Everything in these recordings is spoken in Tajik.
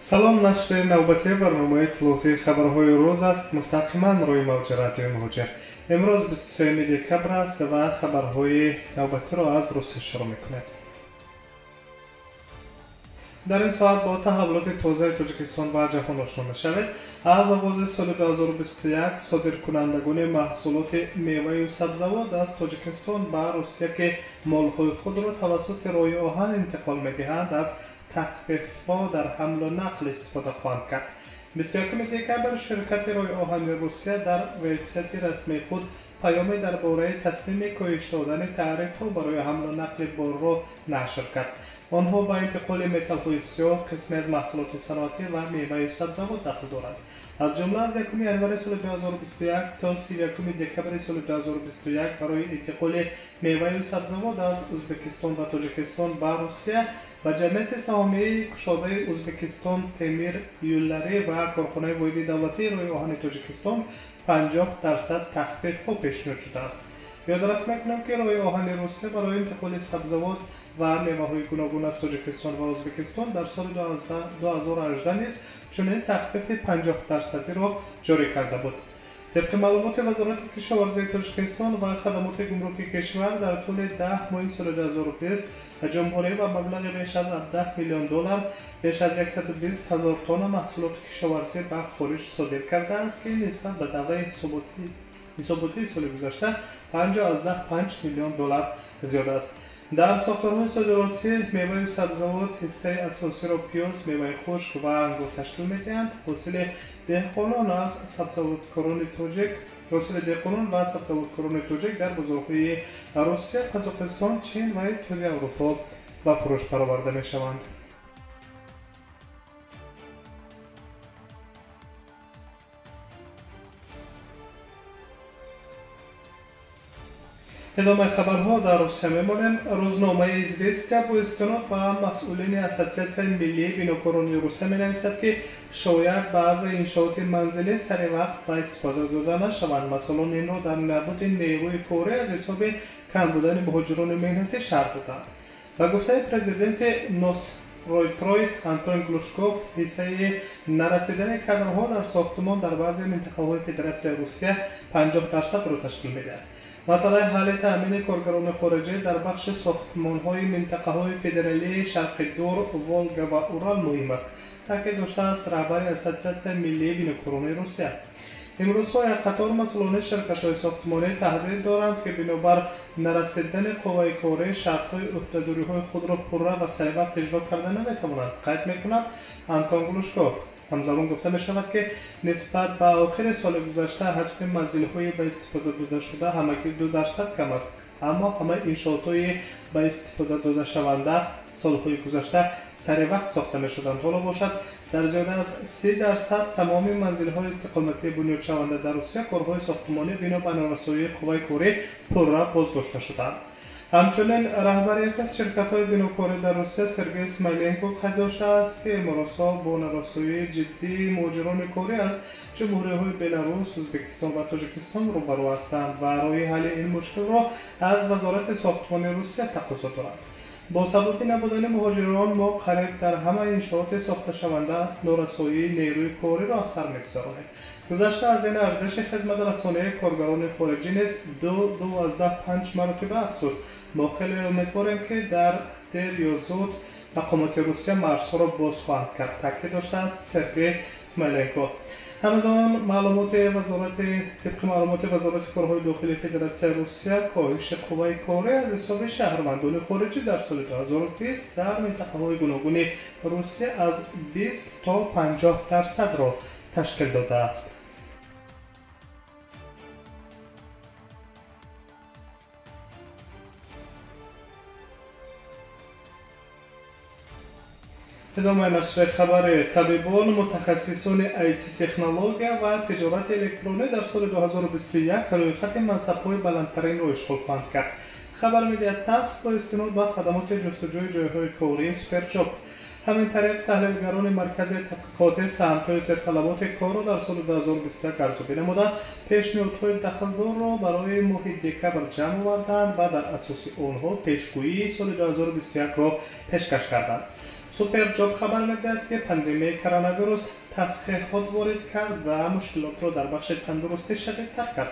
Салом, нашри навбатии барномаи иттилоотии хабарҳои рӯз аст, мустақиман рӯи мавҷи радиои Муҳоҷир. Имрӯз 23 декабр аст ва хабарҳои навбатиро аз Русия шурӯъ мекунем. Дар ин соат бо таҳаввулоти тозаи Тоҷикистон ва ҷаҳон ошно мешавед. Аз оғози соли 2021 содиркунандагони маҳсулоти меваю сабзавот аз Тоҷикистон ба Русия, ки молҳои худро тавассути роҳи оҳан интиқол медиҳанд, аз тахфифҳо дар ҳамлу нақл истифода хоҳанд кард. 21 декабр ширкати роҳи оҳани Русия дар вебсайти расмии худ паёме дар бораи тасмими коҳиш додани таърифҳо барои ҳамлу нақли борро нашр кард. Онҳо ба интиқоли металлҳои сиёҳ, қисме аз маҳсулоти саноатӣ ва меваю сабзавот дахл доранд. Аз ҷумла аз 1 январи соли 2021 то 31 декабри соли 2021 барои интиқоли меваю сабзавот аз Ӯзбекистон ва Тоҷикистон ба Русия ба ҷамъияти саҳомии кушодаи Ӯзбекистон Темир Юллари ва корхонаи воҳиди давлатии роҳи оҳани Тоҷикистон 50% тахфифҳо пешниҳод шудааст. Ёдрас мекунем, ки роҳи оҳани Русия барои интиқоли сабзавот ва меваҳои гуногун аз Тоҷикистон ва Ӯзбекистон дар соли 2018 низ чунин тахфифи 50%-ро ҷорӣ карда буд. Тибқи маълумоти Вазорати кишоварзии Тоҷикистон ва хадамоти гумрукии кишвар, дар тӯли 10 моҳи соли 2020 ҷумҳурӣ ба маблағи беш аз 17 миллион доллар беш аз 120 ҳазор тонна маҳсулоти кишоварзӣ ба хориҷ содир кардааст, ки нисбат ба давраи ҳисоботии соли гузашта 5,5 миллион доллар зиёд аст. Дар сохторҳои содиротӣ меваю сабзавот ҳиссаи асосиро пиёз, меваи хушк ва ангур ташкил медиҳанд. Ҳосили деҳқонон аз сабзавоткорони тоҷик ҳосили деҳқонон ва сабзавоткорони тоҷик дар бозорҳои Русия, Қазоқистон, Чин ва Иттиҳоди Аврупо ба фурӯш бароварда мешаванд. Идомаи хабарҳо дар Русия мемонем. Рӯзномаи «Известия» бо истинод ба масъулини Ассотсиатсияи миллии бинокорони Русия менависад, ки шояд баъзе иншооти манзилӣ сари вақт ба истифода дода нашаванд. Масъулон инро дар набуди нерӯи корӣ аз ҳисоби кам будани муҳоҷирони меҳнатӣ шарҳ доданд. Ба гуфтаи президенти Носройтрой Антон Глушков, ҳиссаи нарасидани кадрҳо дар сохтмон дар баъзе минтақаҳои Федератсияи Русия 50%-ро ташкил медиҳад. Масъалаи ҳалли таъмини коргарони хориҷӣ дар бахши сохтмонҳои минтақаҳои федералии Шарқи Дур, Волга ва Урал муҳим аст, таъкид доштааст раҳбари Ассотсиатсияи миллии бинокорони Русия. Имрӯзҳо як қатор масъулони ширкатҳои сохтмонӣ таҳдид доранд, ки бинобар нарасидани қувваи корӣ шартҳои ӯҳдадориҳои худро пурра ва саривақт иҷро карда наметавонанд, қайд мекунад Антон Глушков. Ҳамзамон гуфта мешавад, ки нисбат ба охири соли гузашта ҳаҷми манзилҳои ба истифода додашуда ҳамагӣ 2% кам аст, аммо ҳамаи иншоотҳои ба истифода додашаванда солҳои гузашта сари вақт сохта мешуданд. Ҳоло бошад, дар зиёда аз 30% тамоми манзилҳои истиқоматии бунёдшаванда дар Русия корҳои сохтмонӣ бино ба норасоии қувваи корӣ пурра боздошта шуданд. Ҳамчунин раҳбари яке аз ширкатҳои бинокорӣ дар Русия Сергей Смоленко қайд доштааст, ки имрӯзҳо бо нарасоии ҷиддии муҳоҷирони корӣ аз ҷумҳуриҳои Беларус, Ӯзбекистон ва Тоҷикистон рӯбарӯ ҳастанд ва роҳи ҳалли ин мушкилро аз Вазорати сохтмони Русия тақозо доранд. Бо сабаби набудани муҳоҷирон мо қариб дар ҳамаи иншооти сохташаванда норасоии нерӯи кориро аз сар мегузаронем. Гузашта аз ин, арзиши хидматрасонии коргарони хориҷӣ низ 2,5 маротиба афзуд. Мо хеле умедворем, ки дар дер ё зуд мақомоти Русия марзҳоро боз хоҳанд кард, таъкид доштааст Сергей Смоленко. Ҳамзамон тибқи маълумоти Вазорати корҳои дохилии Федератсияи Русия, коҳиши қувваи корӣ аз ҳисоби шаҳрвандони хориҷӣ дар соли 2020 дар минтақаҳои гуногуни Русия аз 20 то 50%-ро ташкил додааст. Идомаи нашри хабари: табибон, мутахассисони IT-технология ва тиҷорати электронӣ дар соли 2021 рӯйхати мансабҳои баландтаринро ишғол хоҳанд кард, хабар медиҳад ТАСС бо истинод ба хадамоти ҷустуҷӯи ҷойҳои кории Суперҷоб. Ҳамин тариқ, таҳлилгарони Маркази тадқиқоти самтҳои зерталаботи корро дар соли 2021 арзёбӣ намуда, пешниҳодҳои дахлдорро барои моҳи декабр ҷамъ оварданд ва дар асоси онҳо пешгӯии соли 2021-ро пешкаш карданд. Суперҷоб хабар медиҳад, ки пандемияи коронавирус тасҳеҳот ворид кард ва мушкилотро дар бахши тандурустӣ шадидтар кард.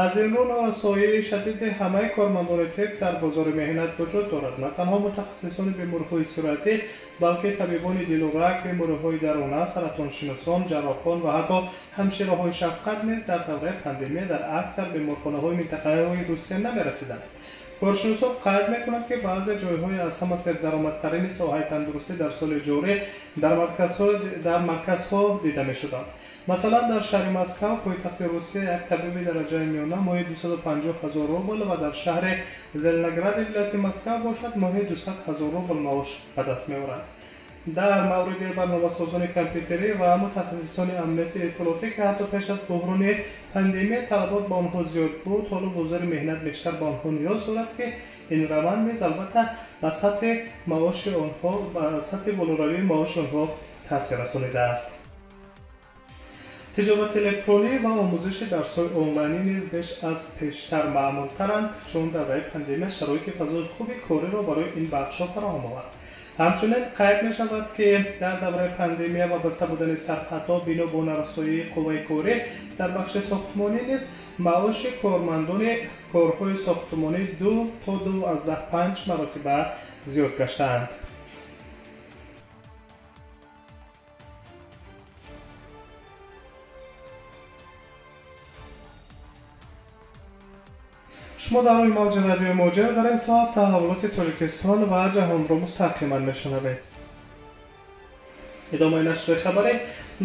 Аз ин рӯ норасоии шадиди ҳамаи кормандони тиб дар бозори меҳнат вуҷуд дорад. На танҳо мутахассисони бемориҳои сироятӣ, балки табибони дилу раг, бемориҳои дарона, саратоншиносон, ҷарроҳон ва ҳатто ҳамшираҳои шафқат низ дар давраи пандемия дар аксар беморхонаҳои минтақаҳои Русия намерасиданд. Коршиносон қайд мекунанд, ки баъзе ҷойҳои аз ҳама сердаромадтарини соҳаи тандурустӣ дар соли ҷорӣ дар марказҳо дида мешуданд. Масалан, дар шаҳри Москва, пойтахти Русия, як табиби дараҷаи миёна моҳи 250 ҳазор рубл ва дар шаҳри Зеленогради вилояти Москва бошад моҳи 200 ҳазор рубл маош ба даст меоранд. Дар мавриди барномасозони компютерӣ ва мутахассисони амнияти иттилоотӣ, ки ҳатто пеш аз буҳрони пандемия талабот ба онҳо зиёд буд, ҳоло бозори меҳнат бештар ба онҳо ниёз дорад, ки ин раванд низ албатта ба сатҳи маоши онҳо, ба сатҳи болоравии маоши онҳо таъсир расонидааст. Тиҷорати электронӣ ва омӯзиши дарсҳои онлайнӣ низ беш аз пештар маъмултаранд, чун давраи пандемия шароити фазои хуби кориро барои ин бахшҳо фароҳам овард. Ҳамчунин қайд мешавад, ки дар давраи пандемия ва баста будани сарҳадҳо бино бо нарасоии қувваи корӣ дар бахши сохтмонӣ низ маоши кормандони корҳои сохтмонӣ 2 то 2,5 маротиба зиёд гаштаанд. Шумо дар рӯи мавҷи радиои Муҳоҷир дар ин соат таҳаввулоти Тоҷикистон ва ҷаҳонро мустақиман мешунавед. Идомаи нашри хабарӣ.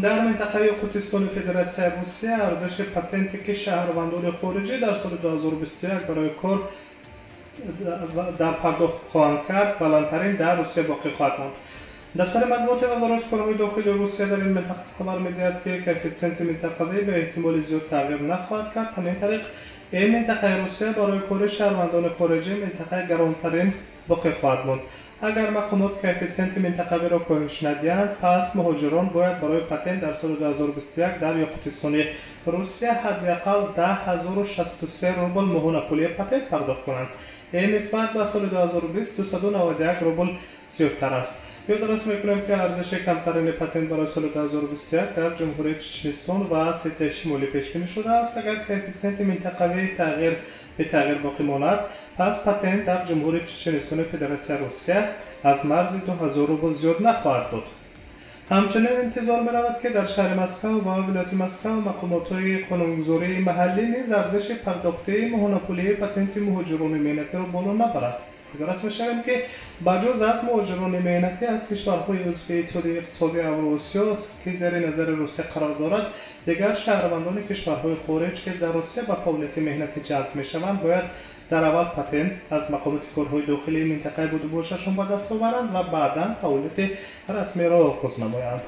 Дар минтақаи Ёқутистони Федератсияи Русия арзиши патенте, ки шаҳрвандони хориҷӣ дар соли 2021 барои кор дар пардохт хоҳанд кард, баландтарин дар Русия боқӣ хоҳад монд. Дафтари матбуоти Вазорати корҳои дохилии Русия дар ин минтақа хабар медиҳад, ки коэффитсиенти минтақавӣ ба эҳтимоли зиёд тағйир нахоҳад кард. Ҳамин тариқ ин минтақаи Русия барои кори шаҳрвандони хориҷӣ минтақаи гаронтарин боқӣ хоҳад монд. Агар мақомот коэффитсиенти минтақавиро коҳиш надиҳанд, пас муҳоҷирон бояд барои патент дар соли 2021 дар Ёқутистони Русия ҳадди ақал 10 063 рубл моҳонапулии патент пардохт кунанд. Ин нисбат ба соли 2020 291 рубл зиёдтар аст. Ёдрас мекунем, ки арзиши камтарини патент барои соли 2021 дар Ҷумҳурии Чеченистон ва Осетияи Шимолӣ пешбинӣ шудааст. Агар коэффитсиенти минтақавӣ тағйир бетағйир боқӣ монад, пас патент дар Ҷумҳурии Чеченистони Федератсияи Русия аз марзи 2000 рубл зиёд нахоҳад буд. Ҳамчунин интизор меравад, ки дар шаҳри Москва ва вилояти Москва мақомотҳои қонунгузории маҳаллӣ низ арзиши пардохтии моҳонапулии патенти муҳоҷирони меҳнатиро боло набарад. Ёдрас мешавем, ки ба ҷуз аз муҳоҷирони меҳнатӣ аз кишварҳои узви Иттиҳоди иқтисодии Авроосиё, ки зери назари Русия қарор дорад, дигар шаҳрвандони кишварҳои хориҷ, ки дар Русия ба фаъолияти меҳнатӣ ҷалб мешаванд, бояд дар аввал патент аз мақомоти корҳои дохилии минтақаи будубошашон ба даст оваранд ва баъдан фаъолияти расмиро оғоз намоянд.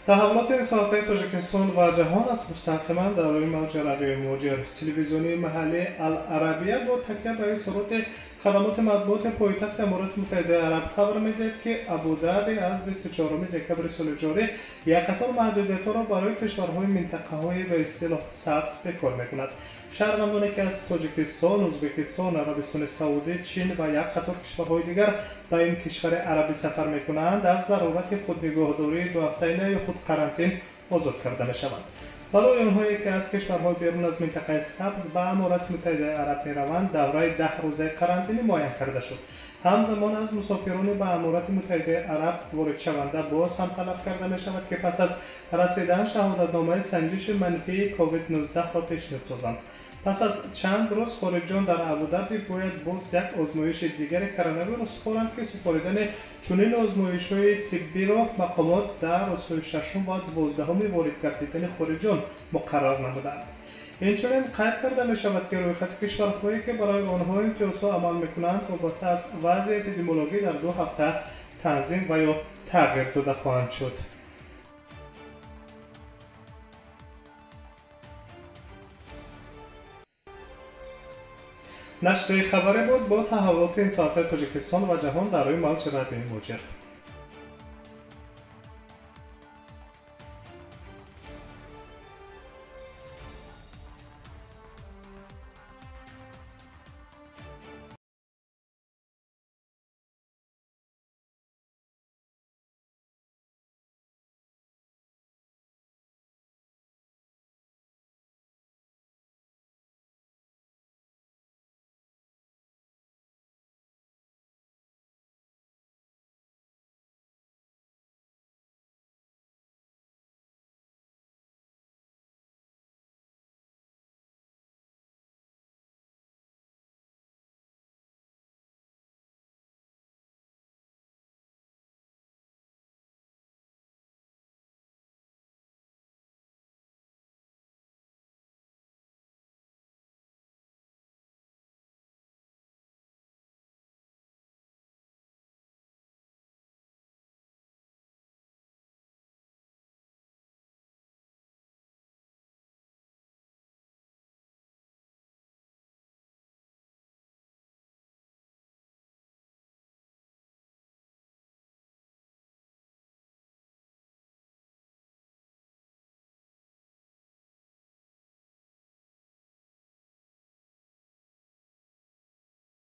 Таҳаввулоти ин соатаи Тоҷикистон ва ҷаҳон аст мустақиман дар рӯи мавҷи радиои Муҳоҷир. Телевизиони маҳаллии Ал-Арабия бо такя ба изҳороти хадамоти матбуоти пойтахти Аморати Муттаҳидаи Араб хабар медиҳад, ки Абудаби аз 24 декабри соли ҷорӣ як қатор маҳдудиятҳоро барои кишварҳои минтақаҳои ба истилоҳ сабз бекор мекунад. Шаҳрвандоне, ки аз Тоҷикистон, Ӯзбекистон, Арабистони Саудӣ, Чин ва як қатор кишварҳои дигар ба ин кишвари арабӣ сафар мекунанд, аз зарурати худнигоҳдории дуҳафтаина ё худ карантин озод карда мешаванд. Барои онҳое, ки аз кишварҳои берун аз минтақаи сабз ба Аморати Муттаҳидаи Араб мераванд, давраи 10 рӯзаи карантинӣ муайян карда шуд. Ҳамзамон аз мусофирони ба Аморати Муттаҳидаи Араб воридшаванда боз ҳам талаб карда мешавад, ки пас аз расидан шаҳодатномаи санҷиши манфии COVID-19-ро пешниҳод созанд. Пас аз чанд рӯз хориҷиён дар Абудаби бояд боз як озмоиши дигари коронавирус супоранд, ки супоридани чунин озмоишҳои тиббиро мақомот дар рӯзҳои шашум ва 12-уми ворид гардидани хориҷиён муқаррар намуданд. Инчунин қайд карда мешавад, ки рӯйхати кишварҳое, ки барои онҳо имтиёзҳо амал мекунанд, вобаста аз вазъи эпидемиологӣ дар 2 ҳафта танзим ва ё тағйир дода хоҳанд шуд. Нашри хабаре буд бо таҳаввулоти ин соатҳои Тоҷикистон ва ҷаҳон дар рӯи мавҷи радиои Муҳоҷир.